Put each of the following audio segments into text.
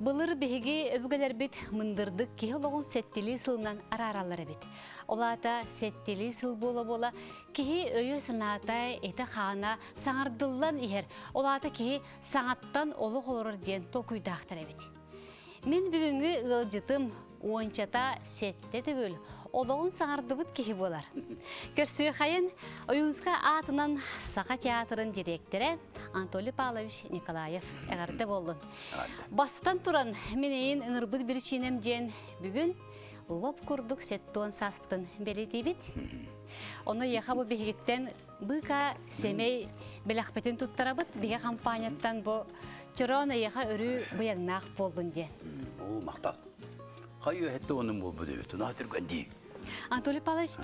Былыр биһиги өбүгэлэрбит мындырдык киһи олоҕун сэттилии сылынан араараллар эбит. Ол аата сэттилии сыл буола-буола киһи өйө-санаата, этэ-хаана саҥардыллан иһэр. Ол аата киһи саҥаттан олох олорор диэн толкуйдаахтар эбит. Мин бүгүҥҥү ыалдьытым уончата сэттэ төгүл олоҕун саҥардыбыт киһи буолар. Көрсүөхайын Ойуунскай аатынан Саха театрын дириэктэрэ Анатолий Павлович Николаев эҕэрдэ буоллун. Бастатан туран, мин эйин ыҥырбыт биричиинэм диэн бүгүн лоп курдук сеттуон сааспытын бэлиэтиибит. Ону эйиэхэ бу биһигиттэн быыка сэмэй бэлэхпитин туттарабыт. Биһи хампаанньаттан бу чороон эйиэхэ өрүү быйаҥнаах буоллун диэн. Оо, махтал. Хайы үөһэттэ онун буолбут эбит. Унаа түргэн дии. Анатолий Павлович.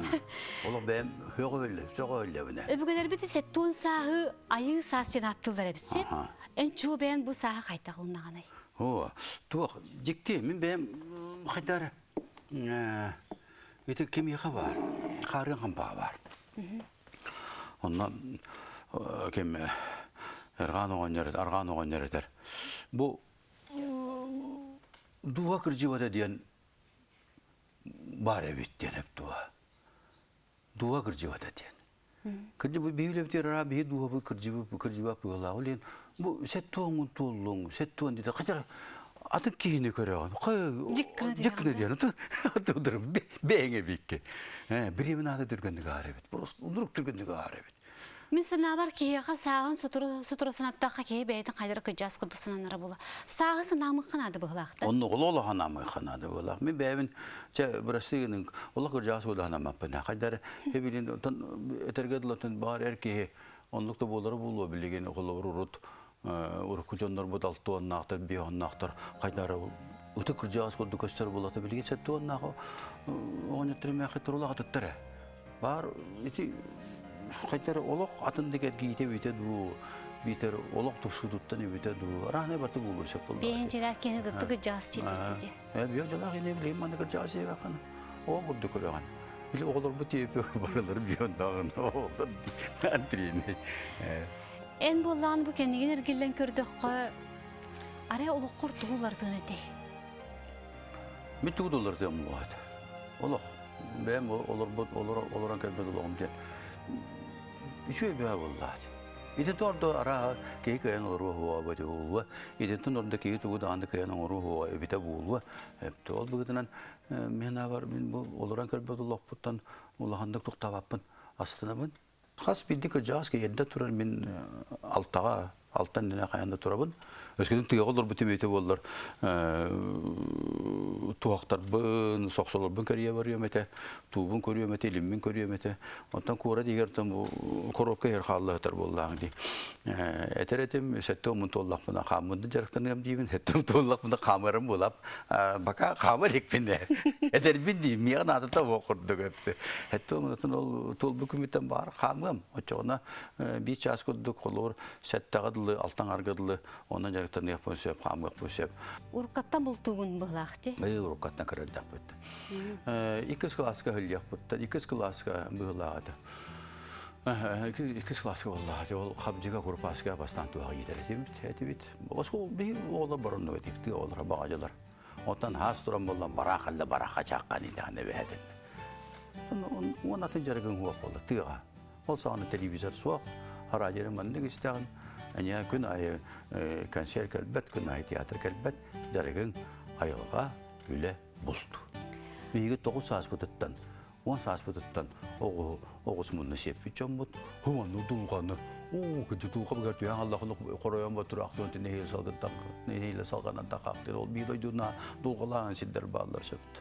Олох бэйэм сөҕө сөҕө Өбүгэлэрбит сеттуон сааһы айыы саас диэн ааттыыллар эбит сөп. Эн чуо бэйэн бу сааһы хайтах ылыннаҕынай? Оо, туох дьикти мин бэйэм хайдары ити кимиэхэ баар? Хаарыан хампаа баар. Онно ким Эргаан оҕонньор Арҕаан оҕонньор этэр. Бу дууһа кырдьыбата диэн баар эбит диэн эп дуо. Дууһа кырдьыбата диэн. Кырдьыбы биһилэбитигэр араа биһи дууһабыт кырдьыбы кырдьыбап быһыылаах. Ол иһин бу сеттуоҥҥун туоллуҥ, сеттуон диэтэ. Хотя атын киһини көрөҕүн. Дьиккына диэн. Бэйэҥ эбикки. Бириэмин аата түргэнник аар эбит. Просто унурук түргэнник аар эбит. Мин санаабар киһиэхэ сааҕын сотору сотору санаттахха киһи бэйэтин хайдара кыдьаас курдук сананара буола. Сааҕы санаамыхха наада быһылаахта. Онно олох санаамыхха наада быһылаах. Мин бэйэбин чэ бырастыы гыныҥ олох кырдьаҕас буола санаамаппын. Хайдара эбилин этэргэ дылы баар эр киһи оннук да буолара буолуо билигин холобур урут урукку дьоннорбут алтуоннаахтар, биэһоннаахтар хайдара ытык кырдьаҕас курдук көстөр буолата билигин сеттуоннаах оҕонньоттор эмээхиттэр улаатыттар баар ити хайдара олох атын да кэргиитэ эбитэ дуу биитэр олох тупсуутуттан эбитэ дуу араанай барты буолуо сөп буолла Биэһинчилээх киһини ытык кырдьаҕас чилбиккити. Биэһ дьалаах ини билигин манна кырдьаҕас диэбэххин оо курдук көрөҕүн били оҕолорбут тиэпи барылары биһоннааҕын оҕолор Андрейный Эн буоллаҕын бу кэннигин эргиллэн көрдөххө, арай олоххор тугу уларытыан этэй? Мин тугу да уларытыам буолбат. Олох. Бэйэм олорбут, олорон кэлбит олоҕум диэн. Үчүгэй бөҕө буоллаат. Итинтэн ордо арааһа киһи кыайан олоруо суоҕа эбитэ буолуо. Итинтэн ордо киһи тугу даҕаны кыайан оҥоруо суоҕа эбитэ буолуо. Ол быһыытынан мин аабар мин бу олорон кэлбит олохпуттан улаханнык тохтообоппун, астынабын. Хас биирдии кырдьаҕас эрдэ турар мин алтаҕа, алтан иннинэ хайаан да турабын. Өскөтүн тыаҕа олорбутум эбитэ буоллар туһахтарбын, сохсолорбун кэрийэ барыам этэ, туубун көрүөм этэ, илиммин көрүөм этэ. Оттон куорат иһигэр бу коробка иһэр хаалла сытар буоллаҕыҥ дии. Этэр этим, сэттэ уон туоллахпына хааммын да дьарыктаныам диибин, сэттэ уон туоллахпына хаамарым буолап. Бака хаама иликпин ээ. Этэрбин дии, миэхэ наадата суох курдук эппи. Сэттэ уонунан ол туолбут күммүттэн баар хаамыам. Оччоҕуна биир чаас курдук холобур сэттэҕэ дылы, алтан дылы онон дьарыктаныахпын сөп, хаамыахпын сөп. Уруккаттан бултуугун быһылаах дии? Ээ, уруккаттан кырырдахпыт. Иккис кылааска иһиллиэхпиттэн, иккис кылааска быһылаах этэ. Иккис кылааска буоллаҕа, ол хабдьыга курупааска бастаан туһаҕа иитэр этибит, этибит. Оскуол биһи оҕолор бороннук этик, тыа оҕолоро баҕадьылар. Оттон хаас туран буоллан бараах эллэ бараха чааккан итэҕин эбэһэтин. Уон атын дьарыгын хуох буолла тыаҕа. Ол саҕана телевизор суох, радио маннык истэҕин. Эниэ күн айы концерт кэлбэт, күн айы театр кэлбэт, дьарыгын айылҕа, үлэ, булт. Биһиги тоҕус сааспытыттан уон сааспытыттан оҕуһу оҕус мунна сиэппит дьоммут хуманну дулҕаны уу кыдьы дулҕа быгар түһэн аллахын хоройон ботураахтыан нэһиилэ салгыттан нэһиилэ салҕанан тахаахтыыр ол биир дойдуна дулҕалаан сирдэр бааллар сөптө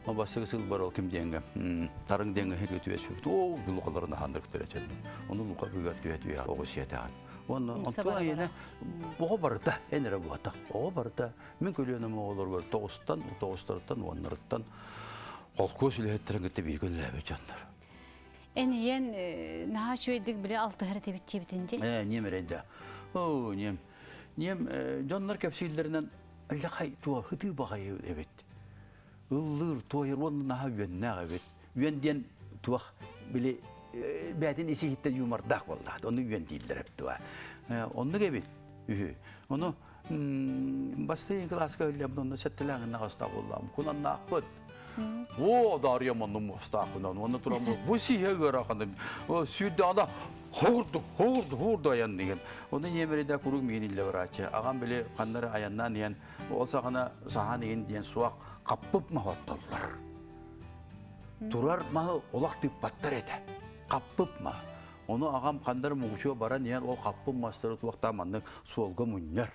ол бастакы сыл бар ол ким диэҥҥэ тарыҥ диэҥҥэ сиргэ түбэспиппит оо дулҕаларын аһааннар көтөрө ону дулҕа быгар түһэ түһэ оҕус сиэтэҕин уонна онтон айына оҕо барыта эн эрэ буотах оҕо барыта мин көлүөнэм оҕолоругар тоҕустан тоҕустарыттан уоннарыттан холкуос үлэһиттэрин кытта бииргэ үлэлээбит дьоннор. Эн ийэн наһаа үчүгэйдик биле алтыһар этибит диэбитин дии. Ээ, ньиэм эрэйдэ. Оо, ньиэм. Ньиэм дьоннор кэпсииллэринэн аллахай туо хытыы баҕайы эбит. Ыллыыр, туойар уонна наһаа үөннээх эбит. Үөн диэн туох били бээтин ис-иһиттэн юмордаах буоллаҕа. Ону үөн дииллэр эбит туа. Оннук эбит үһү. Ону Бастыйын кылааска үллэм онно сэттэлээҥиннэ хастаах буоллаам. Кунаннаахпыт. О, Дарья манны муостаахпынан. Онно туран бу сиһэ ыараханы. Сүүрдэҕинэ хоһурду, хоһурду, хоһурду айан деген. Оны ньиэмэриде куруук миин иллэ барааччы. Аҕам били ханнары айаннаан иһэн, ол саҕана саһаан иһин диэн суох хаппып маһоттоллор. Турар маһы олох тыыппаттар этэ. Хаппып маһ. Ону аҕам ханнары мугучуо баран иһэн ол хаппып мастары туохтаан маннык суолга мунньар.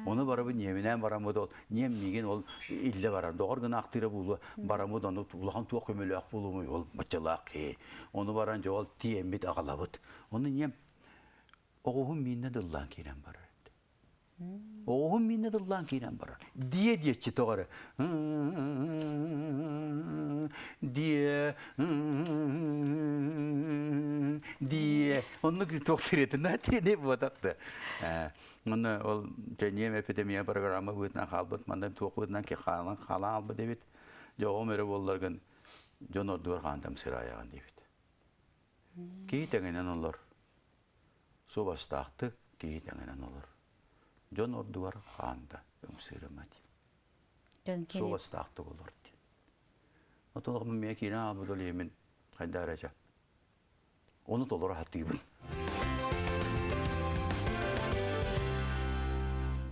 Ону барабын ньиэминээн бараммыт ол ньиэм миигин ол иллэ барар. Доҕор гына ахтыыра буолуо бараммыт ону улахан туох көмөлөөх буолуомуй ол баччалаах киһи. Ону баран дьэ ол тиэммит аҕалабыт. Ону ньиэм оҕуһум мииннэ дыллаан киирэн барар. Оҕуһум мииннэ дыллаан киирэн барар. Диэ диэччи тоҕо эрэ. Диэ диэ оннук туох тириэтин тириэ буотах да. Онно ол тэниэм эпидемия программа быытынан хаалбыт, манна туох быытынан ки хаалан хаалан хаалбыт эбит. Дьэ оҕом эрэ буолларгын дьон ордугар хаантам сыраайаҕын диэбит. Киһи тэҥинэн олор. Суобастаахтык киһи тэҥинэн олор. Дьон ордугар хаанда ымсыырыма диэн. Дьон киһи Суобастаахтык олор диэн. Отон миэ киирэн хаалбыт ол иһин хайда эрэ ча. Ону толоро сатыыбын.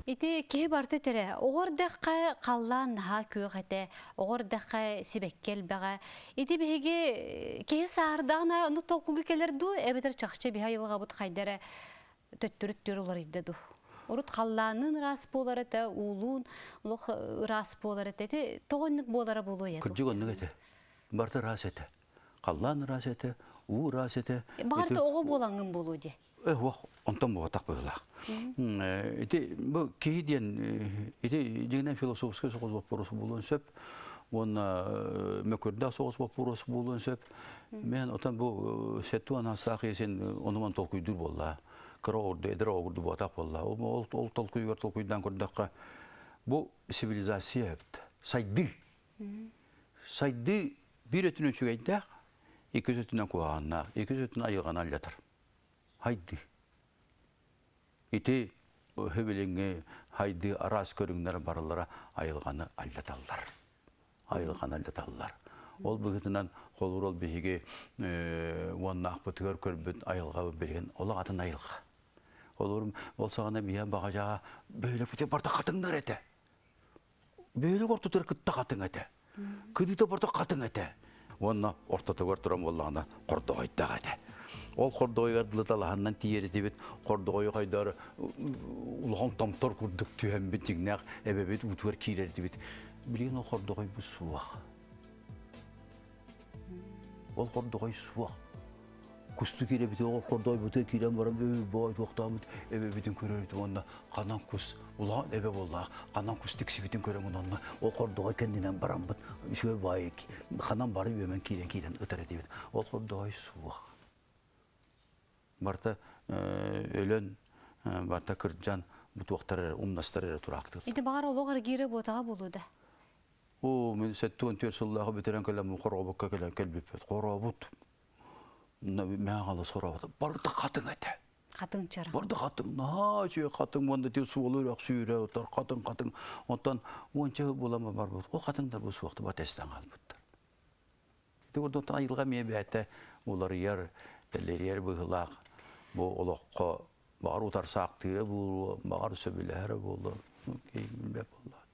Ити киһи барыта этэрэ, оҕо эрдэххэ халлаан наһаа күөх этэ, оҕо эрдэххэ сибэкки элбэҕэ. Ити биһиги киһи саардаҕын аайы ону толкуйга кэлэр дуу, эбэтэр чахчы биһи айылҕабыт хайда эрэ төттөрү түр уларыйда дуу? Урут халлаанныын ыраас буолар этэ, уулуун олох ыраас буолар этэ. Ити тоҕо оннук буолара буолуой этэ? Кырдьык оннук этэ. Барыта ыраас этэ. Халлаан ыраас этэ, уу ыраас этэ. Баҕар да оҕо буолаҥҥын буолуо дии. Ох, онтон буотах быһыылаах. Ити бу киһи диэн ити дьиҥинэн философскай соҕус боппуруос буолуон сөп уонна мөкүрдээх соҕус боппуруос буолуон сөп. Мен отон бу сеттуан астаах иесин онуман толкуйдуур буолла. Кыра оҕурду, эдэр оҕурду буотах буолла. Ол ол толкуйугар толкуйдаан көрдөххө бу цивилизация эбит. Сайдыы. Сайдыы биир өттүнэн үчүгэйдээх, иккис өттүнэн куһаҕаннаах, иккис өттүнэн айылҕаны алдьатар. Хайдыы. Ити билиҥҥи хайдыы араас көрүҥнэр барылара айылҕаны алдьаталлар. Айылҕаны алдьаталлар. Ол быһыытынан холуур ол биһиги уоннаахпытыгар көрбүт айылҕабыт билигин олох атын айылҕа. Холуур ол саҕана биһиэ баҕадьаҕа бөһүөлэкпитигэр барыта хатыҥнар этэ. Бөһүөлэк ортотугар кытта хатыҥ этэ. Кыдыыта барыта хатыҥ этэ. Уонна ортотугар туран буоллаҕына хордоҕойдоох этэ. Ол хордоҕойугар дылы талаһаннан тиийэр этибит. Хордоҕойу хайдары улахан томтор курдук түһэммит дьиҥнээх эбэбит уутугар киирэр этибит. Билигин ол хордоҕойбут суох. Ол хордоҕой суох. Кусту киирэбит, ол хордоойбутугар киирэн баран бөй туохтаабыт эбэбитин көрөрүт уонна ханан кус улахан эбэ буоллаах ханан кус тиксибитин көрөҥүн онно ол хордоҕой кэннинэн бараммыт үчүгэй баайы ханан бары үөмэн киирэн киирэн ытар этибит. Ол хордоҕой суох. Барыта өлөн, барыта кырдьан, бутуохтар эрэ, умнастар эрэ тураактыр. Ити баҕар олох эргиирэ буотаҕа буолуо да. Оо, мин 74 сыллааҕы бүтэрэн кэлэн хорообукка кэлэн кэлбиппит. Хорообут. Мэҕэ хорообут. Барыта хатыҥ этэ. Хатыҥ чара. Барыта хатыҥ. Наһаа үчүгэй хатыҥ уонна тил суолу үрэх сүүрэ отор хатыҥ хатыҥ. Онтон уонча сыл буолан барбыт. Ол хатыҥдар бу суохту бат эстэн хаалбыттар. Ити курдук айылҕа эмиэ бэйэтэ уларыйар, тэлэрийэр быһыылаах. Бу олоххо баҕар утарсаахтыыра буолуо, баҕар сөбүлэһэрэ буолуо. Билбэт буоллаҕа.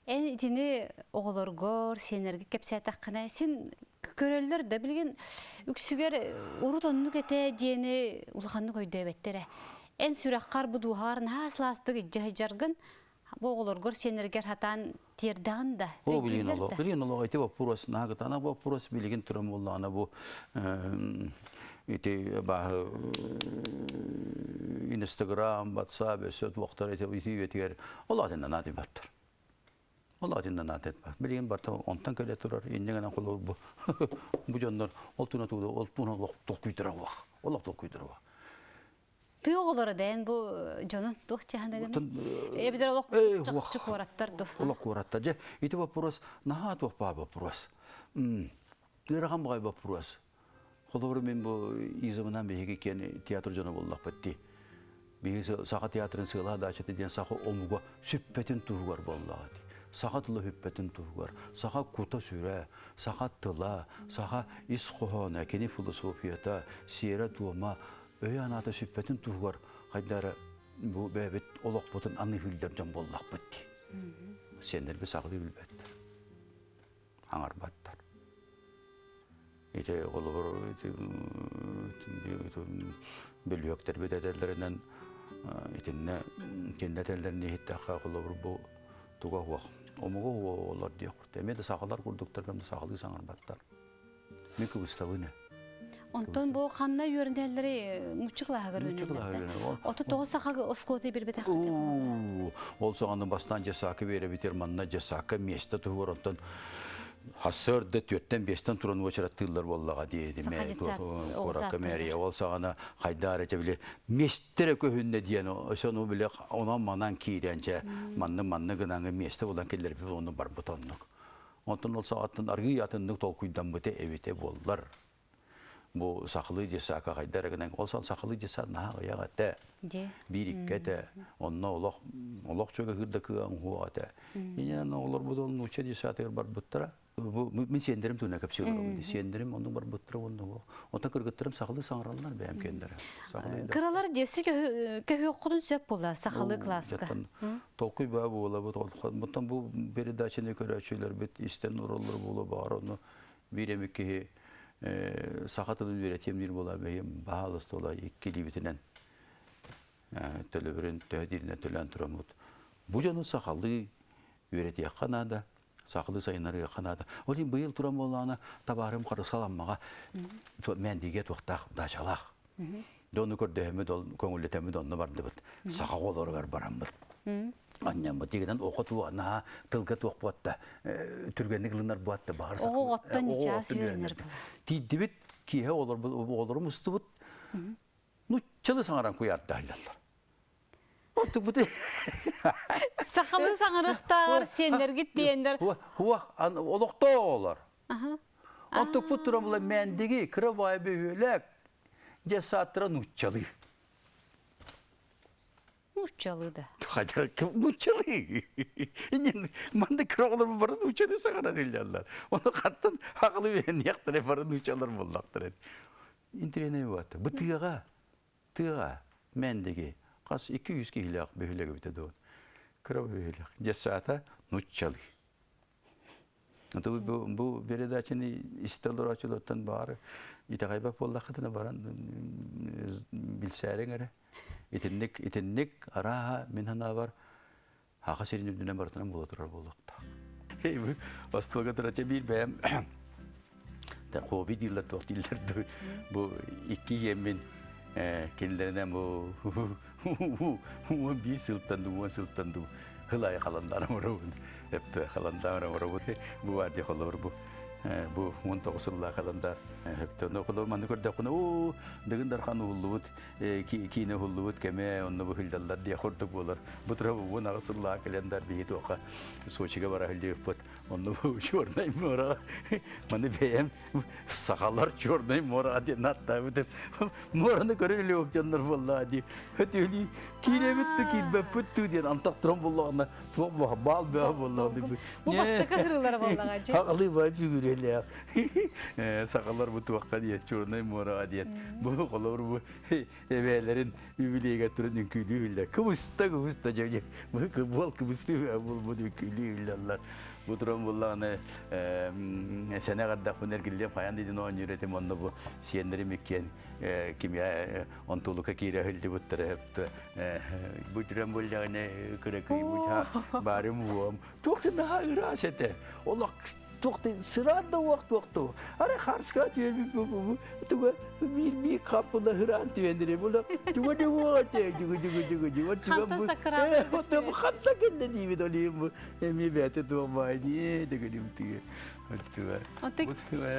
Эн итини оҕолоргор, сиэннэргэ кэпсээтэххинэ, син көрөллөр да билигин үксүгэр урут оннук этэ диэни улаханнык өйдөөбөттөр ээ. Эн сүрэххэр бу дууһаҕар наһаа сылаастык илдьэ сылдьаргын бу оҕолоргор, сиэннэргэр хатаан тиэрдэҕин да, О, билигин өйдүүллэр олох, да. билигин олох ити боппуруос наһаа кытаанах боппуруос билигин туран буоллаҕына бу ити бааһы Инстаграм, Ватсап өссө туохтар ити ити үйэтигэр ол атыннан аатыйбаттар. Ол атыннан аатыйбат. Билигин барта онтон кэлэ турар инньэ гынан холобур бу бу дьоннор ол туна тууду ол туна олох толкуйдара уох. Олох толкуйдара уох. Тыа оҕолоро дээн бу дьонун туох дьаһаныгын? Эбэтэр олох чахчы куораттар ду? Олох куораттар. Дьэ, ити вопрос наһаа туох баа вопрос. Ыарахан баҕай вопрос. Холобур, мин бу Изовынан биһиги киэн театр дьоно буоллахпыт дии. Биһиги Саха театрын сыала даачата диэн саха омуга сүппэтин туһугар буоллаҕа дии. Саха тыла сүппэтин туһугар, саха кута-сүрэ, саха тыла, саха ис хоһооно, кини философията, сиэрэ-туома, өйө-анаата сүппэтин туһугар хайда эрэ бу бэйэбит олохпутун аныһыыллар дьон буоллахпыт дии. Сиэннэрбит сахалыы билбэттэр, аҥарбаттар. Ити холобур бөлүһүөктэрбит этэллэринэн итиннэ кинилэр этэллэрин иһиттэххэ холобур бу туга уох омугу уолар диэх эмиэ да сахалар курдуктар да сахалыы саҥарбаттар мин кыбыстабын ээ. Онтон бу ханна үөрэнэллэри нуучча кылааһыгар үөрэнэллэр. 39 саха оскуолата биэрбэтэх. Ол саҕаны бастаан дьесаакы биэрэбитер манна дьесаакка миэстэ туһугар онтон Сарсыарда түөртэн биэстэн туран уочараттыыллар буоллаҕа дии куоракка мэрия ол саҕана хайдаар этэ били миэстэрэ көһүннэ диэн сону били онон манан киирэн чэ манны манны гынаҥы миэстэ булан киллэрбит ону барбыт оннук онтон ол саҕаттан аргыый атыннык толкуйдаммыта эбитэ буоллар бу сахалыы десака хайда эрэ гынан ол сахалыы десат наһаа аҕыйах этэ биир икки этэ онно олох олох чөкөһүүр да кыаҕыҥ суох этэ иннинэн оҕолорбут ол нуучча десатыгар барбыттара бу мин сиэннэрим туһунан кэпсии олоробун сиэннэрим оннук барбыттара уонна оттон кыргыттарым сахалыы саҥараллар бэйэм киэннэрэ кыралар диэси көһүөххүтүн сөп буолла сахалыы класска толкуй баа буолабыт оттон бу передачаны көрөөччүлэрбит истэн олороллор буолуо баҕар ону Биир эмит киһи саха тылын үөрэтиэм диир буолаа бэйэм баһаалыста ола икки илиибитинэн төлөбүрүн төһө дииринэн төлөөн тураммыт. Бу дьону сахалыы үөрэтиэххэ наада, сахалыы сайыннарыахха наада. Ол иһин быйыл туран буоллаҕына табаарым харысхаламмаҕа мээндигэ туохтаах даачалаах. Дьону көрдөһөммүт, ол көҥүллэтэммит онно бардыбыт. Саха оҕолоругар бараммыт. Анньаммыт дигинэн оҕо туох наһаа тылга туох буотта түргэнник ылынар буотта баҕар Оҕо оттон ньычаас үөрэнэр Тиийдибит киэһэ оҕолорум устубут. Нуччалы саҥаран куйаардааллар. Оттукпут Сахалыы саҥарыахтааҕар сиэннэргит диэннэр. Хуах олохтоох оҕолор. Оттукпут туран була Мэндиги, кыра баай бөһүөлэк, дьэ сааттара нууччалыы. Нууччалыы да. Хайдах нууччалыы. Иннин манна кыра оҕолор бары нууччалыы саҥаран иллэллэр. Ону хаттан аҕалы үөрэниэхтэрэ бары нууччалар буоллахтара. Интириэнэй буолла. Бу тыаҕа, тыаҕа Мэндиги хас 200 киһилээх бөһүөлэк эбитэ дуо. Кыра бөһүөлэк. Дьэ саата нууччалыы. Бу, бу передачаны истэ олороочулартан баары итэҕэйбэт буоллаххытына баран билсээриҥ эрэ. Итинник, итинник арааһа мин санаабар Саха сирин үрдүнэн барытынан буола турар буолуохтаах. Остуолга турача биир бэйэм хоби дииллэр туох дииллэр бу икки иэммин кинилэринэн бу 11 сылтан дуу, 10 сылтан дуу хылай халандаан оҥоробун. Өптө халандаан оҥоробун. Бу бар дии холобур бу бу 19 сыллаах халандар. Өптө ону холобур манны көрдөхпүнэ оо Дыгын Дархан уһуллубут киинэ уһуллубут кэмэ онно бу хылдаллар диэх курдук буолар. Бу тура 18 сыллаах календар биһи туохха Сочига бара сылдьыбыппыт. Онно бу Чернай муораҕа маны бэйэм сахалар Чернай муораҕа диэн ааттаабытым. Муораны көрөр илик дьоннор буоллаҕа дии. Өтүөлүү киирэбит ту киирбэппит ту диэн антах туран буоллаҕына туох баал бөҕө буоллаҕа дии. Бу бастакы ыһырыылара буоллаҕа дии. Аҕалыы бай бүгүрүөлээх. Сахалар бу туохха диэн Чернай муораҕа диэн. Бу холобур бу эбээлэрин үбүлүөйгэ туран үҥкүүлүү үллэр. Кыбыста кыбыста дьэ бу буол кыбыстыы булбут үҥкүүлүү үллэллэр. Бу туран буллаҕына сэнэ гардахпын эргиллиэм хайан дидин оонньуур этим онно бу сиэннэрим иккиэн кимиэ онтулука киирэ сылдьыбыттара бу туран буллаҕына кыракый бу баарым уом туох да наһаа ыраас этэ олох туох да сыраан да уох туох да ара харска түөбү туга биир биир хаппыла хыраан түөнүрэ була туга да уоҕа те дьугу дьугу дьугу дьугу ханта сакраан ханта кэннэ диибит олиим бу эмиэ бэйэтэ туох баай дии дэгэрим тыга Отык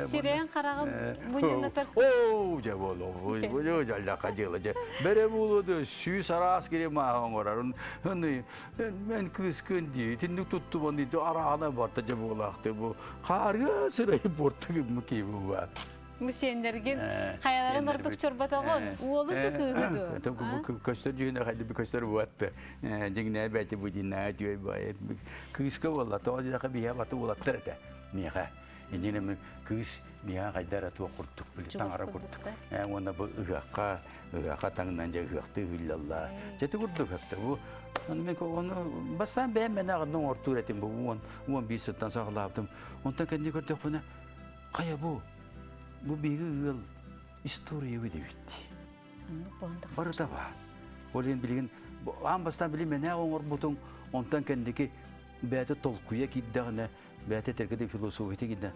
сирэйин хараҕын мунньунатар. Оо, дьэ буолуо, бу дьаллаха дьыала дьэ. Бэрэ буолуо да сүүс араас кири мааһы оҥорор. Мен кыыскын дии, итинник туттубан дии, араана барта дьэ буолаахты бу. Хаарга сырай буорту гыммы киһи бу баар. Бу сиэннэргин хайаларын ордук чорботоҕун, уолу да кыыһы дуо? Көстөр дьүһүнэ хайды көстөр буатты. Дьиҥнээ бэти бу динаа түөй бай. Кыыска буолла, тоҕо диэхэ биһэ баты уолаттар этэ. Миэхэ. Иннинэ кыыс биһэ хайдара туох курдук, били таҥара курдук. Уонна бу ыһыахха, ыһыахха таҥнан дьэ ыһыахтыы ыһыллалла. Дьэ курдук өптө бу. Оны оны бастаан бэйэм мэнэ аҕыннан ортуур этим бу 11 сыттан саҕалаабытым. Онтон кэнни көрдөхпүнэ Хайа бу? Бу биһиги ыал историябыт эбит. Оннук буолан тахсар. Барыта баар. Ол иһин билигин аан бастаан били мэнээх оҥорбутуҥ, онтон кэнники бэйэтэ толкуйа киирдэҕинэ, бэйэтэ этэргэ философията киирдэ.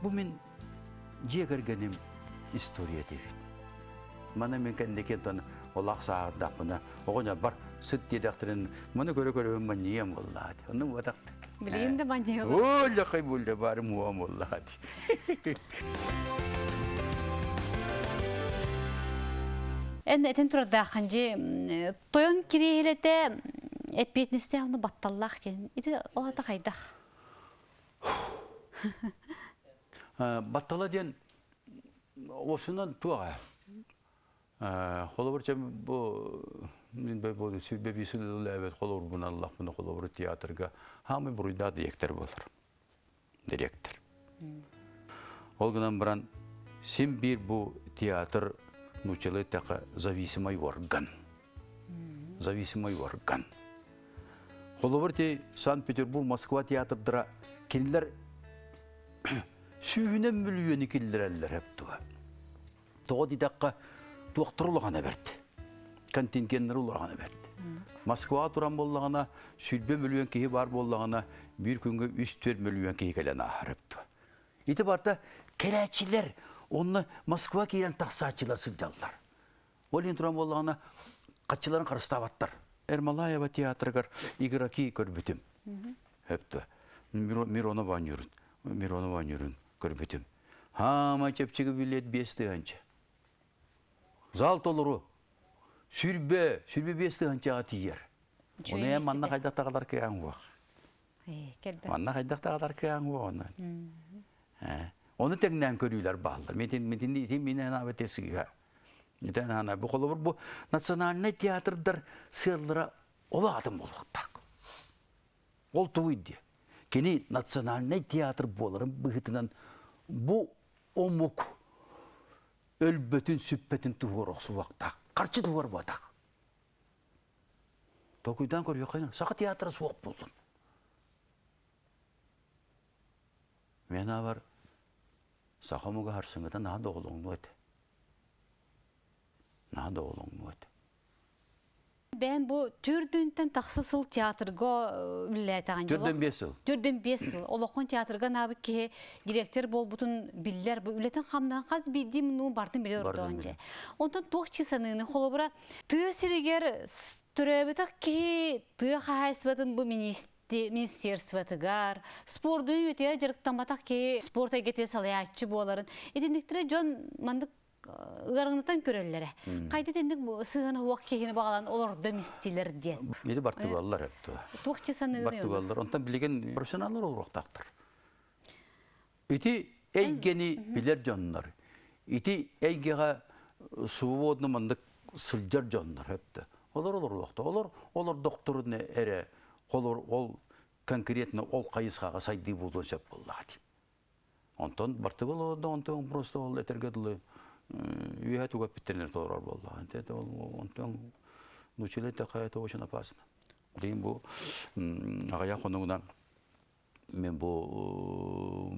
Бу мин дьиэ кэргэним историята эбит. Маны мин кэнники онтон олох сааһырдахпына, оҕонньорбор сыт диэтэхтэрин, маны көрө-көрө манньыйам буоллаат. Оннук буотахтык. Билигин да манньыйалар. Оо, лякай булла барым уом буоллаат. Эн этин турардааххын дьи тойон кириэһилэтэ эппиэтинэстээх ону батталлаах диэн. Ити ол ата хайдах? Баттала диэн Осунан туох Холобур, бу мин бу сүрбэ биир сыл үлэлээбит холобурбун аллахпына холобур театрга хаамай буруйдаах дириэктэр буолар. Дириэктэр. Ол гынан баран син биир бу театр нууччалыы эттэххэ зависимый орган. Зависимый орган. Холобур, ти Санкт-Петербург, Москва театрдара кинилэр сүүһүнэн мөлүйүөнү киллэрэллэр сөп дуо? Тоҕо диэтэххэ, туохтар улахана бэрт. Контингеннэр улахана бэрт. Москваҕа туран буоллаҕына, 20 мөлүйүөн киһи баар буоллаҕына, биир күҥҥэ 3-4 мөлүйүөн киһи кэлэн ааһар эбит дуо? Ити барыта кэлээччилэр, онно Москва киирэн тахсааччылар сылдьаллар. Ол иһин туран буоллаҕына, хаччыларын харыстаабаттар. Ермолаева театрыгар игроки көрбүтүм. Өптө. Миронов оонньуурун, Миронов оонньуурун көрбүтүм. Хаамай чэпчэки билет 5000. Зал толору. Сүрбэ, 25 тыһыынчаҕа тиийэр. Оны эн манна хайдах таҕалар кыаҥ уох. Манна хайдах таҕалар кыаҥ уох оны. Оны тэҥнээн көрүүлэр бааллар. Митин митин итин мин анаабыт сыыһа. Итин ана бу холобур бу национальнай театрдар сыаллара олох атын буолуохтаах. Ол тугуй диэ? Кини национальнай театр буоларын быһыытынан бу омук өлбөтүн, сүппэтин туһугар охсубактаах. Харчы туһугар буотах. Толкуйдаан көрүөххэ, саха театра суох буоллун. Мен бар саха омуга харсыҥҥыта наһаа доҕолоҥнуо этэ. Наһаа доҕолоҥнуо этэ. Бэйэн бу төрдүнтэн тахса сыл театрга үлэлээтэҕин 4-5 сыл. 4-5 сыл. Олоххон театрга анаабыт киһи директор буолбутун биллэр. Бу үлэтин хамнаһын хас биирдии муннугун бартын билэр ордоон дьэ. Онтон туох чи саныыны холобура тыа сиригэр төрөөбөтөх киһи тыа хаһаайыстыбатын бу министерствотыгар, спорду үтүө дьарыктамматах киһи спорт эйгэтигэр салайааччы буоларын итинниктэрэ дьон маннык ыарыҥнатан көрөллөрө. Хайда итинник сыһыана уох киһини баҕалан олордо мистилер диэн. Ити бартыбаллар эптуа. Туох чи саныырый? Бартыбаллар. Онтон билигин профессионаллар олоруохтаахтар. Ити эйгэни билэр дьоннор, ити эйгэҕэ свободно маннык сылдьар дьоннор өптө. Олор олоруохта. Олор олордохторуна эрэ холор ол конкретно ол хайысхаҕа сайдыы буолуон сөп буоллаҕа дии. Онтон бартыбыл олордо, онтон просто ол этэргэ дылы үөһэ туга эппиттэринэн толорор буоллаҕа. Онтон нучили такая это очень опасно. Билигин бу аҕыйах хонугунан мен бу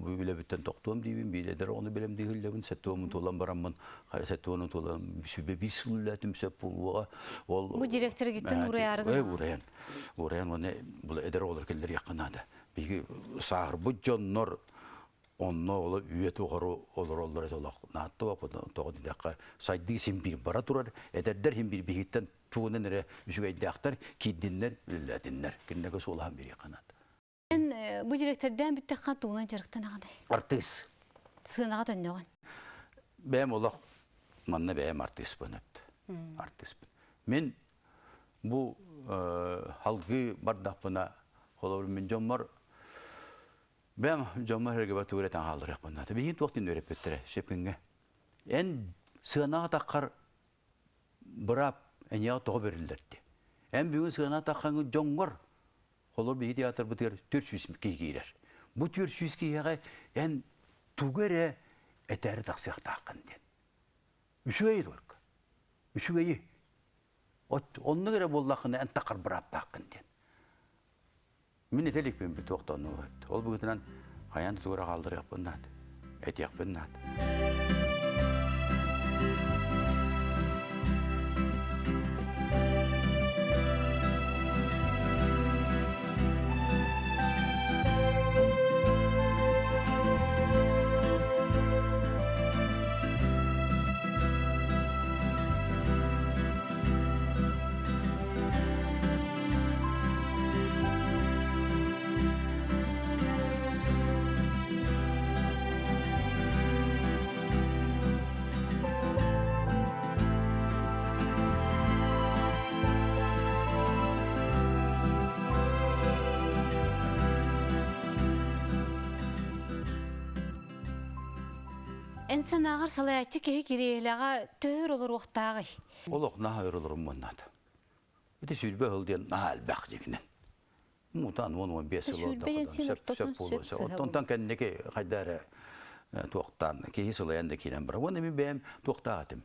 үлэбиттэн тохтуом диибин, биир эдэр оҕону билэм дииллэбин, 70 туолан бараммын, 70 туолан 105 сыл үлээтим сөп буолуоҕа. Ол Бу директоргиттан уурайаарыгын? Уурайан. Уурайан уонна бу эдэр оҕолор кэллэриэххэ наада. Биһиги сааһырбыт дьоннор онно ол үйэ тухары олороллор этэ олох наатта тоҕо диэтэххэ сайдыы син биир бара турар эдэрдэр син биир биһиттэн тугунан эрэ үчүгэйдээхтэр киирдиннэр үлэлээтиннэр кинилэргэ суолаһан биэриэххэ наада. Эн бу директордаан бүттэххэ тугунан дьарыктанаҕыный? Артыыс. Сыанаҕа төннөҕүн. Бэйэм олох манна бэйэм артыыспын өттө. Артыыспын. Мин бу халгыы бардахпына холобур мин дьоммор бэйэм дьоммор эргибэ тугу эрэ хаалларыахпын наада. Биһиги туох диэн үөрэппиттэрэ Шепкингэ. Эн сыанаҕа таххар быраап эйиэхэ тоҕо бэриллэр дии. Эн бүгүн сыана таххаҥҥын дьоҥҥор холор биһи театрбытыгар 400 киһи киирэр. Бу 400 киһиэхэ эн тугу эрэ этээри тахсыахтааххын диэн. Үчүгэйи только. Үчүгэйи. Оннук эрэ буоллаххына эн таххар бырааптааххын диэн. Мин этэ иликпин бүтүөхтоннугут. Ол быһыытынан хайаан да тугу эрэ хаалларыахпын наада. Этиэхпин наада. Эн санааҕар салайааччы киһи кириэһилэҕэ төһөр олоруохтааҕый? Олох наһаа өр олоруммун наада. Ити 20 сыл диэн наһаа элбэх дьиҥинэн. Мутан 10-15 сыл Сүүрбэ син сөп ортотун сөп сөп Онтон кэнники хайда эрэ туохтаан киһи сылайан да киирэн барар. Уонна мин бэйэм туохтаах этим.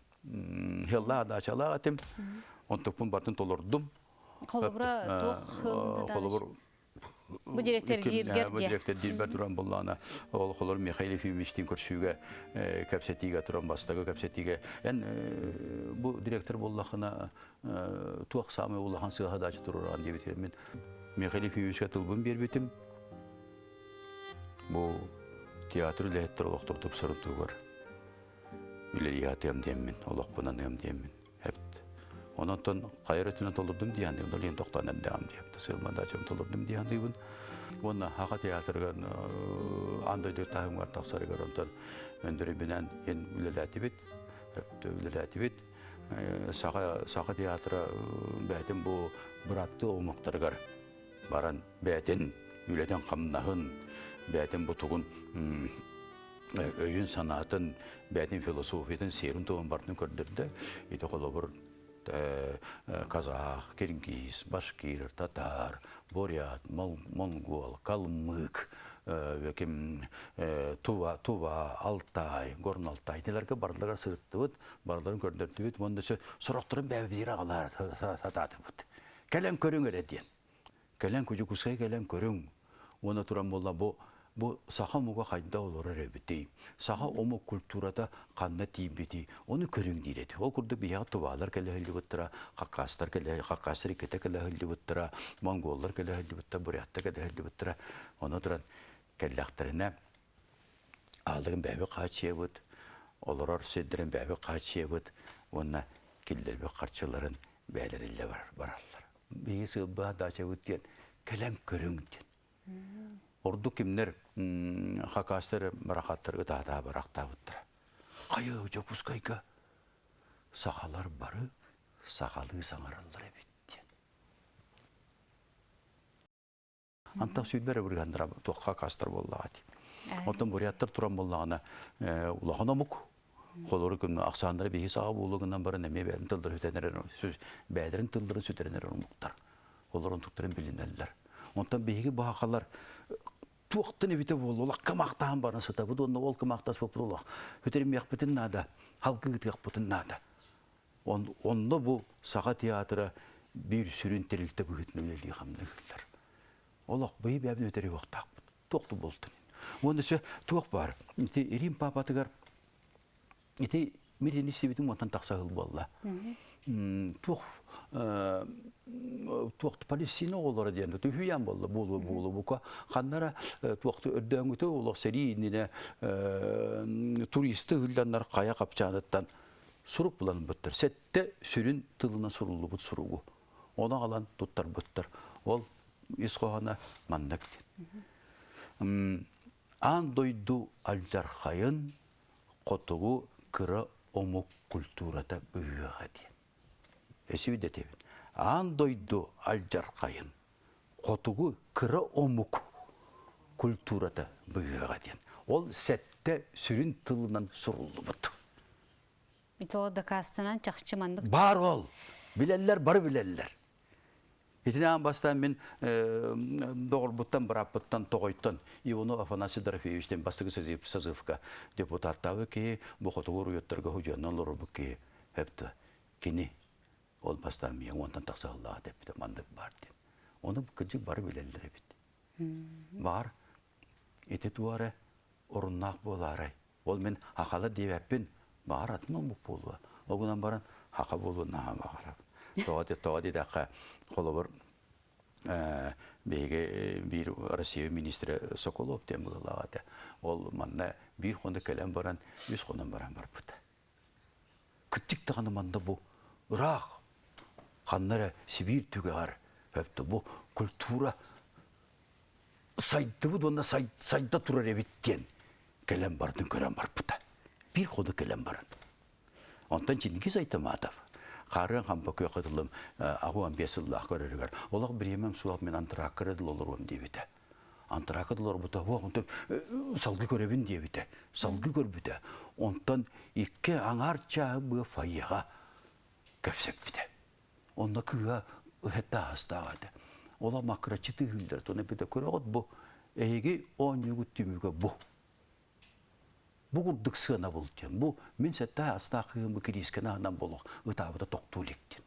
Хыллаах даачалаах этим. Онтукпун бартын толордум. Холобура туох Холобур Бу директор дииргэр Бу директор диирбэр туран буллаана ол холор Михаил Ефимовичтин көрсүүгэ кэпсэтиигэ туран бастакы кэпсэтиигэ эн бу директор буоллахына туох саамай улахан сыаха даача туруораан диэбитигэр мин Михаил Ефимовичка тылбын биэрбитим. Бу театр үлэһиттэр олохтор тупсарын туһугар үлэлиэхтиэм диэммин, олохпун аныам диэммин. Эпт. Онон хайа өттүнэн толордум диэн, онон тохтоон эрдэҕим диэм. Сылма дачам толордум диэн дыыбын. Уонна Хаха театрыгар аан дойду таһымыгар тахсарыгар онтон өндөрүбүнэн ен үлэлээтибит, үлэлээтибит. Саха, Саха театра бээтин бу бырааттыы омуктарыгар баран бээтин үлэтин хамнаһын, бээтин бу тугун өйүн-санаатын, бээтин философиятын, сиэрин-туомун барытын көрдөрдө. Ити холобур казах, киргиз, башкир, татар, бурят, монгол, калмык, ким Тува, Тува, Алтай, Горно-Алтай итилэргэ барыларыгар сырыттыбыт, барыларын көрдөрдүбүт уонна сорохторун бэйэбитигэр аҕалаар сатаатыбыт. Кэлэн көрүҥ эрэ диэн. Кэлэн Кудьукускай кэлэн көрүҥ. Уонна туран буолла бу бу саха омуга хайда олорор эбитий? Саха омук культурата ханна тиийбитий? Ону көрүҥ диир этэ. Ол курдук биһиэхэ тубаалар кэлэ сылдьыбыттара, хакастар кэлэ, хакастар иккитэ кэлэ сылдьыбыттара, монголлар кэлэ сылдьыбыттара, буряттар кэлэ сылдьыбыттара. Ону туран кэллэхтэринэ аалыгын бэйэбит хааччыйабыт, олорор сирдэрин бэйэбит хааччыйабыт уонна киллэрбит харчыларын бэйэлэрэ илдьэ бараллар. Биһиги сыалбаах даачабыт диэн кэлэн көрүҥ диэн. Ордук кимнэр хакастар барахаттар ытаатаа барахтаабыттара. Хайа Дьокуускайга сахалар бары сахалыы саҥараллар эбит диэн. Антах сүүрбэ эрэ бырыһаннара туохха хакастар буоллаҕа дии. Оттон буряттар туран буоллаҕына улахан омук холору күн ахсааннара биһи саҕа буолугунан баран эмиэ бэйэлэрин тылларын сүтэрэн бэйэлэрин тылларын сүтэрэн эрэр омуктар. Олорун туктарын билинэллэр. Онтон биһиги баахалар туохтан эбитэ буолла олох кымаахтаан баран сытабыт уонна ол кымаахтаспыппыт олох сүтэримиэхпитин наада, халгыытыахпытын наада. Онно бу Саха театра биир сүрүн тэрилтэ быһыытынан үлэлии хамныыллар. Олох быйы бэйэбин өтөрү уохтаахпыт. Туох да буолтун. Уонна өссө туох баар? Ити Рим папатыгар ити мин истибитим уонтан тахса сыл буолла. Туох туох Палестина оҕолоро диэн үһүйээн буолла буолуо буолуо бука ханнара туохту өрдөөҥүтэ олох сэрии иннинэ туристы ыһылланнар хайа хапчааныттан сурук булан ылбыттар. Сэттэ сүрүн тылынан суруллубут суругу. Ону аҕалан туттарбыттар. Ол ис хоһооно маннык диэн. Аан дойду алдьархайын хотугу кыра омук культурата быһыаҕа диэн. Өсүйдэтэбин. Аан дойду алдьархайын хотугу кыра омук культурата быһыаҕа диэн. Ол сэттэ сүрүн тылынан суруллубут. Ити дакаастанан чахчы маннык. Бар ол. Билэллэр, бары билэллэр. Итини аан бастаан мин доҕорбуттан, бырааппыттан, тоҕойтон Иванов Афанасий Дорофеевич диэн бастакы созывка депутаттаабы киһи, бу хотугу уруйуттарга худьуоннан олорбут киһи өптө. Кини ол бастаан миэҥ уонтан тахса сыллаах эппитэ маннык баар диэн. Ону кырдьык бары билэллэр эбит. Баар ити туора оруннаах буолаарай? Ол мин хахалар диэбэппин, баҕар атын омук буолуо. Ол гынан баран хаха буолуон наһаа баҕарабын. Тоҕо тоҕо диэтэххэ, холобур, биһиги биир Россия министрэ Соколов диэн быһыылаах этэ. Ол манна биир хонук кэлэн баран, үс хонон баран барбыта. Кырдьык даҕаны манна бу ыраах ханна эрэ Сибиир түгэҕэр өптө бу культура сайдыбыт уонна сайда турар эбит диэн кэлэн бардын көрөн барбыта. Биир ходу кэлэн баран. Онтон Чингиз Айтаматов хаарыан хампа күөх ытылым аҕуан биэс сыллаах көрөрүгэр олох бириэмэм суох мин антракка дыл олоруом диэбитэ. Антракка дыл олорбута уох онтон салгы көрөбүн диэбитэ. Салгы көрбүтэ. Онтон икки аҥаар чааһы быа фойеҕа кэпсэппитэ. Онно кыыһа ыһытта аһастаах этэ. Ола маккыраччы тыыһыыллар туна эппитэ көрөҕүт бу эһиги оонньуугут түмүгэ бу. Бу курдук сыанабыл диэн. Бу мин сэттэ астаах кыыһым бу кириискэни аһынан болох ытаабыта тохтуу илик диэн.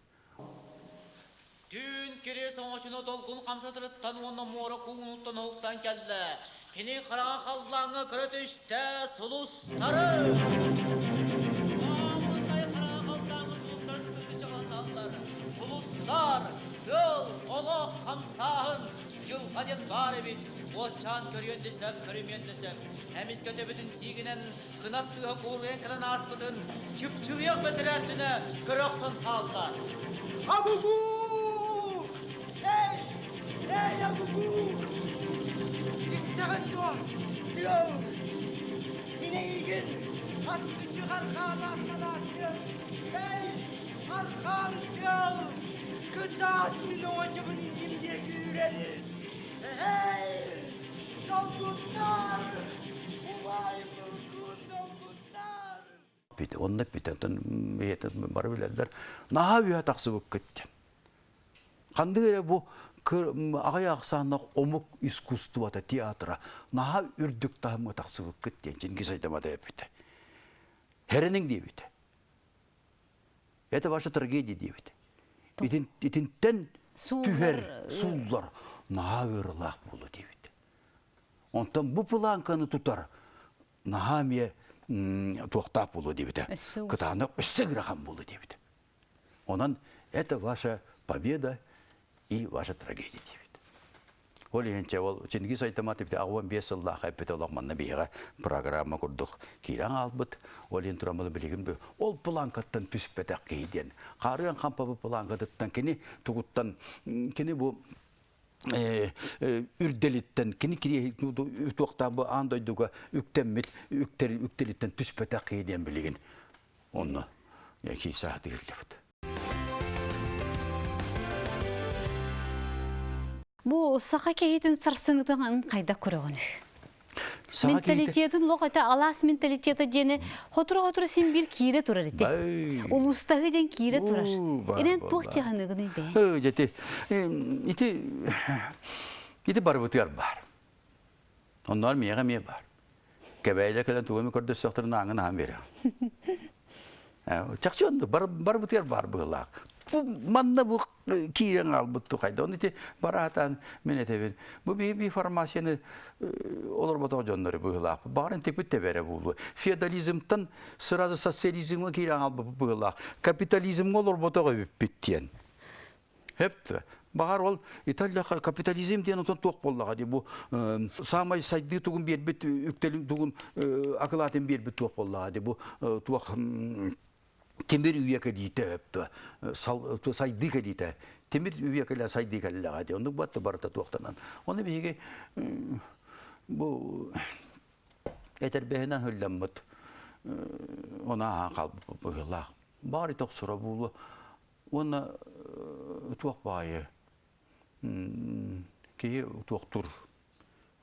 Түүн кириэс оҥочону долгун хамсатырыттан уонна муора кууһунуттан уһуктан кэллэ. Кини хараҥа халлааҥҥа көрө түстэ сулустары. Аамынай хараҥа халлааҥҥа сулустары сытыты чаҕылыталлар. Сулустар, тыал, олох, хамсааһын, дьылҕа диэн баар эбит. Уотчаан көрүөн да сөп, көрүмүөн да сөп. Эмискэ төбөтүн сиигинэн кынат тыаһа куурайан кэлэн ааспытын чыпчылыйах бэтэрээтинэ көрө охсон хаалла. Агугу! Эй! Эй, агугу! Истэҕин дуо? Тыал! Мин эйигин аттычы арҕаан ааттанааттым! Эй, арҕаан тыал! Кытаат мин оҥочобун инним диэки үүрэн ис! Эй, долгуттар! Убай мылгын долгуттар! Онно эппит, онтон бары билэллэр. Наһаа үөһэ тахсыбыккыт диэн. Ханнык эрэ бу аҕай ахсааннаах омук искусствота, театра наһаа үрдүк таһымҥа тахсыбыккыт диэн Чингиз Айтамата эппитэ. Хэрэниҥ диэбитэ. Это ваша трагедия диэбитэ. Итин, итинтэн түһэр, сууллар наһаа ыарылаах буолуо диэбитэ. Онтон бу планканы тутар наһаа эмиэ туохтаах буолуо диэбитэ. Кытаанах өссө ыарахан буолуо диэбитэ. Онон это ваша победа и ваша трагедия диэбит. Ол иһин чэ ол Чингиз Айтаматов 85 сыллаах эппит олох манна биһиэхэ программа курдук киирэн хаалбыт. Ол иһин тураммыт билигин ол планкаттан түспэтэх киһи диэн. Хаарыан хампабы планкатыттан кини тугуттан кини бу үрдэлиттэн кини туохтаан бу аан дойдуга үктэммит үктэлиттэн түспэтэх киһи диэн билигин онно киисаһа тыгыллыбыт. Бу саха киһитин сарсыҥытын хайдах көрөҕүнүй? Менталитетын лох это алаас менталитета диэни хотура-хотура син биир киирэ турар ити. Улуустаһыы диэн киирэ турар. Инэн туох тиһаныгыный бэйэ? Дьэти ити ити барыбытыгар баар. Онноор миэхэ эмиэ баар. Кэбээйилэр кэлэн тугу эмэ көрдөстөхтөрүнэ ааҥын аһан биэрэҕин. Чахчы оннук барбытыгар баар быһыылаах. Бу манна бу киирэн хаалбыт тухайда. Оны ити бараатаан мин этэбин. Бу би фармацияны олорботох дьоннору быһыылаах. Баҕар интикпит тэбэрэ буолуо. Феодализмтан сразу социализмҥа киирэн хаалбыт быһыылаах. Капитализмҥа олорботох эбиппит диэн. Хэп Баҕар ол Италия капитализм диэн отон туох буоллаҕа дии бу саамай сайдыы тугун биэрбит үктэлин тугун акылаатын биэрбит туох буоллаҕа дии бу туох тимир үйэ кэлиитэ сайдыы кэлиитэ тимир үйэ кэлэ сайдыы кэллэҕэ дии оннук батта барыта туохтанан оны биһиги бу этэрбэһинэн хылламмыт она ааһан хаалбыт быһыылаах баҕар тохсура буолуо Уонна туох баайы киһи туохтуур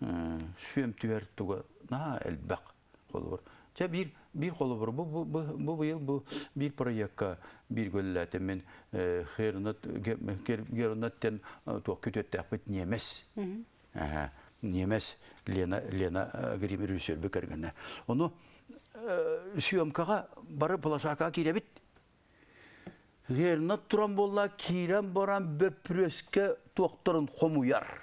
сүөм түһэр туга наһаа элбэх. Холобур, Чэ биир биир холобур бу бу бу быйыл бу биир проекка биир көллээтим мин Хернат Гернаттен туох күтүөттээхпит немец. Немец Лена Лена Гример үсөрбү кэргэнэ. Ону съемкаға бары плашака кииребит. Гернат туран буолла киирэн баран бөппүрүөскэ туохтарын хомуйар.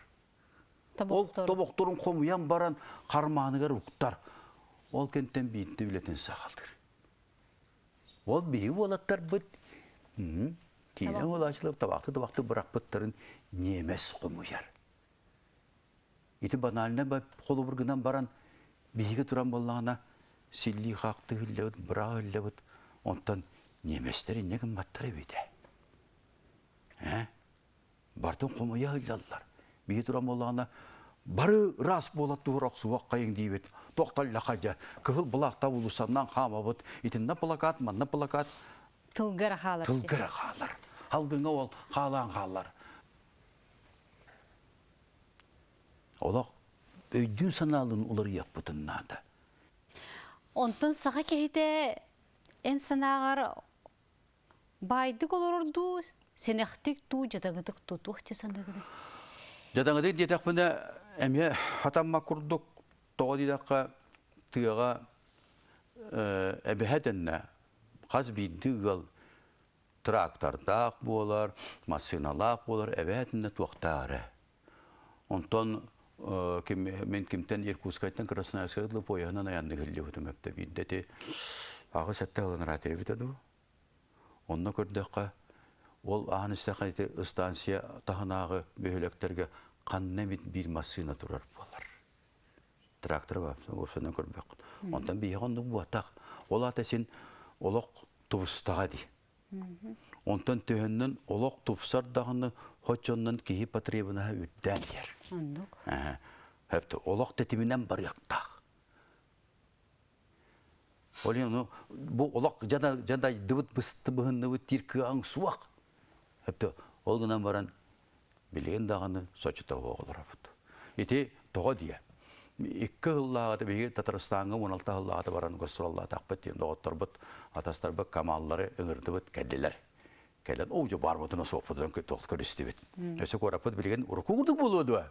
Ол тобохторун хомуйан баран хармааныгар уктар. Ол кэнтэн биирдэ үлэтин саҕалыыр. Ол биһи уолаттарбыт киинэ уолаачылар табахты-табахты бырахпыттарын ньиэмэс хомуйар. Ити банально холобур гынан баран биһиги туран буоллаҕына силлии хаахты иһиллэбит, быраах иһиллэбит, онтон ньиэмэстэр инньэ гымматтар эбит ээ. Бартын хомуйа сылдьаллар. Биһи туран буоллаҕына бары ыраас буола туһур охсуох хайыҥ диибит. Тохтоллоха дьэ кыһыл былаахта уулуссаннан хаамабыт. Итиннэ плакат, манна плакат. Тылга эрэ хаалар. Тылга эрэ хаалар. Халгыҥа ол хаалаан хаалар. Олох өйдүүн санаалын уларыйыахпытын наада. Онтон саха киһитэ эн санааҕар Баайдык олорор дуу, сэнэхтик дуу, дьадаҥытык дуу, туох дии саныыгыный? Дьадаҥытык диэтэхпинэ, эмиэ хатаммат курдук, тоҕо диэтэххэ, тыаҕа эбэһэ тэннэ хас биирдии ыал трактордаах буолар, массыыналаах буолар, эбэһэ тэннэ туохтаах эрэ. Онтон мин кимтэн Иркутскайтан Красноярскай дылы поеһынан айаннык иһиллибитим эптэ биирдэ ити аҕыс-сэттэ сылын ыраатыр эбитэ дуу. Онно көрдөххө, ол аан истэххэ ити станция таһынааҕы бөһүөлэктэргэ ханна эмит биир массыына турар буолар. Трактор уопсанан көрбөккүн. Онтон биһиэхэ оннук буотах. Ол аата син олох тубустаҕа дии. Онтон төһөннөн олох тупсар даҕаны хочоннон киһи потребнаһа үрдээн иһэр. Оннук. Хэптэ олох тэтиминэн барыахтаах. Ол ону бу олох жадайдыбыт бысты быһынныбыт диир кыаҕыҥ суох. Хэптэ ол гынан баран билигин даҕаны соччото оҕолоробут. Ити тоҕо диэ? Икки сыллааҕыта биһиги Татарстаҥҥа 16 сыллааҕыта баран гастроллаатахпыт диэн доҕотторбут, атастарбыт Камаллары ыҥырдыбыт кэллилэр. Кэлэн, оо, дьэ барбытын суохпутун көрүстүбүт. Өссө куораппыт билигин урукку курдук буолуо дуо?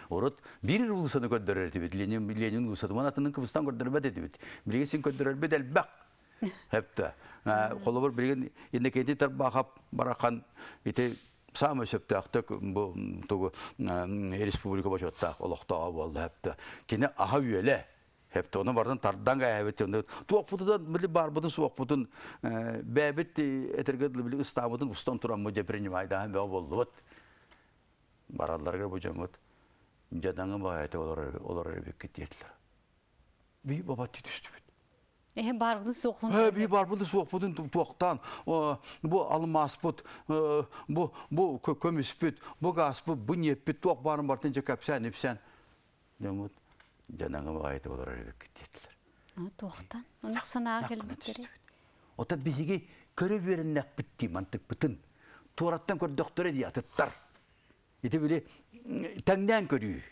Урут биир уулуссаны көрдөрөр этибит, Ленин, Ленин уулуссатын атынын кыбыстан көрдөрбөт этибит. Билигин син көрдөрөрбүт элбэх. Хэптэ. Холобур билигин Иннокентий Тарбахов барахан ити саамай сөптөөхтүк бу тугу республика бочуоттаах олохтооҕо буолла хэптэ. Кини аһа үөлэ Хэптэ ону барытын тардан кээһэбит туохпутунан били барбытын суохпутун бэйэбит этэргэ дылы били ыстаабытын устан тураммыт дьэ принимайдаан бөҕө буоллубут. Баралларыгар бу дьоммут дьадаҥы баайата олорор эбиккит диэтилэр. Би бабатты түстүбүт. Эһэ барбытын суохпутун Э, би барбытын суохпутун туохтаан бу алмааспыт, бу бу көмүспүт, бу гааспыт, бу ньиэппит туох баарын бартын дьэ кэпсээн ипсээн дьоммут дьадаҥы баайата олорор эбиккит диэтилэр. Туохтан? Оннук санаа кэлбиттэрэ. Ота биһиги көрө үөрэннэхпит дии мантыкпытын. Туораттан көрдөхтөрө дии атыттар. Ити били тэҥнээн көрүү.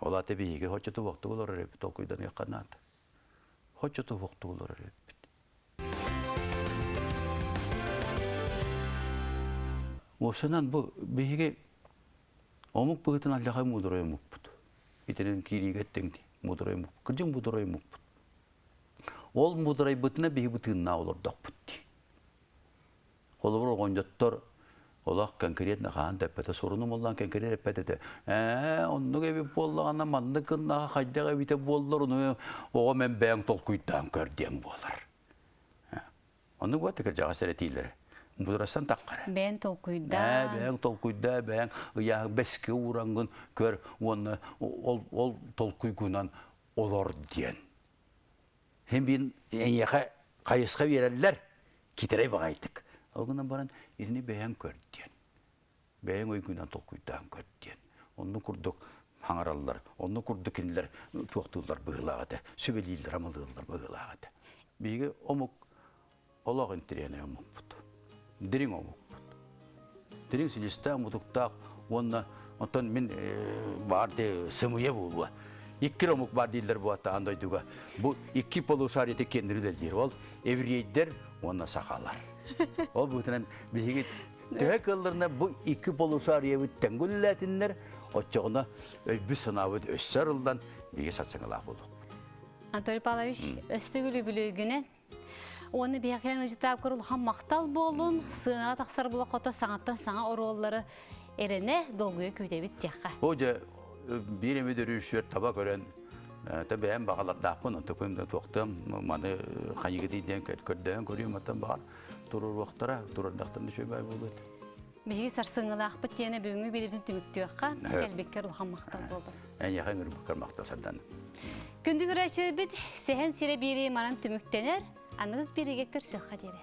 Ол аты биһиги хоччоту уохтук олорор эбит толкуйданыахха наада. Хоччоту уохтук олорор эбиппит. Уопсанан бу биһиги омук быһыытынан алдьархай муударай омукпут. Итинэн киириигэ эттиҥ дии. Муударай омук. Кырдьык муударай омукпут. Ол муударайбытына биһиги бытыыннаах олордохпут дии. Холобур, оҕонньоттор олох конкретно хаһан да эппэтэ, сурунум оллаан конкретно эппэт этэ. Ээ, оннук эбит буоллаҕына, маннык гыннаҕа хайдах эбитэ буоллар, ону оҕом эн бэйэҥ толкуйдаан көр диэн буолар. Оннук буолла кырдьаҕас эрэтиилэрэ. Мудрастан таххара. Бэйэҥ толкуйдаа. Ээ, бэйэҥ толкуйдаа, бэйэҥ ыйааһын бэскэ уурангын көр уонна ол, ол толкуйгунан олор диэн. Син биир эйиэхэ хайысха биэрэллэр, китэрэй баҕайытык. Ол гынан баран итини бэйэҥ көр диэн. Бэйэҥ өйгүнэн толкуйдаан көр диэн. Оннук курдук хаҥараллар, оннук курдук кинилэр туохтууллар быһыылаах этэ, сүбэлииллэр, амалыыллар быһыылаах этэ. Биһиги омук олох интэриэһинэй омукпут. Дириҥ омукпут. Дириҥ силистээх, мутуктаах уонна оттон мин баар сымыйа буолуо. Икки омук бар дииллэр бу аан дойдуга. Бу икки полушарий кеннир үлэлиир. Ол еврейдер уонна сахалар. Ол быһыытынан биһиги төһө кыалларына бу икки полушариябыт тэҥҥэ үлэлээтиннэр, оччоҕуна өйбүт-санаабыт өссө арыллан биһиги сарсыҥҥылаах буолуохпут. Анатолий Павлович, өстүгүл үбүлүөйгүнэн уонна биһиэхэ ыжытаапкар улахан махтал буолун, сыанаҕа тахсар була хото саҥаттан саҥа оруоллары эрэнэ долгуйа күүтэбит диэххэ. О дьэ, биир эмит өрүүсүөр таба көрөн, та бэйэм баҕалардаахпын, онтукун да туохтам маны хайыгытый диэн көрдөөн көрүүм, оттон баҕар туруоруохтара, турардахтарына үчүгэй буолуо этэ. Биһиги сарсыҥҥылаахпыт диэнэ бүгүҥҥү биэриибитин түмүктүөххэ, кэлбиккэр улахан махтал буоллун. Эйиэхэ ыҥырбыккар махтал Сардаана. Күндү көрөөччүлэрбит, сэһэн сирэ биэрии манан түмүктэнэр, аныгыс биэриигэ көрсүөххэ диэри.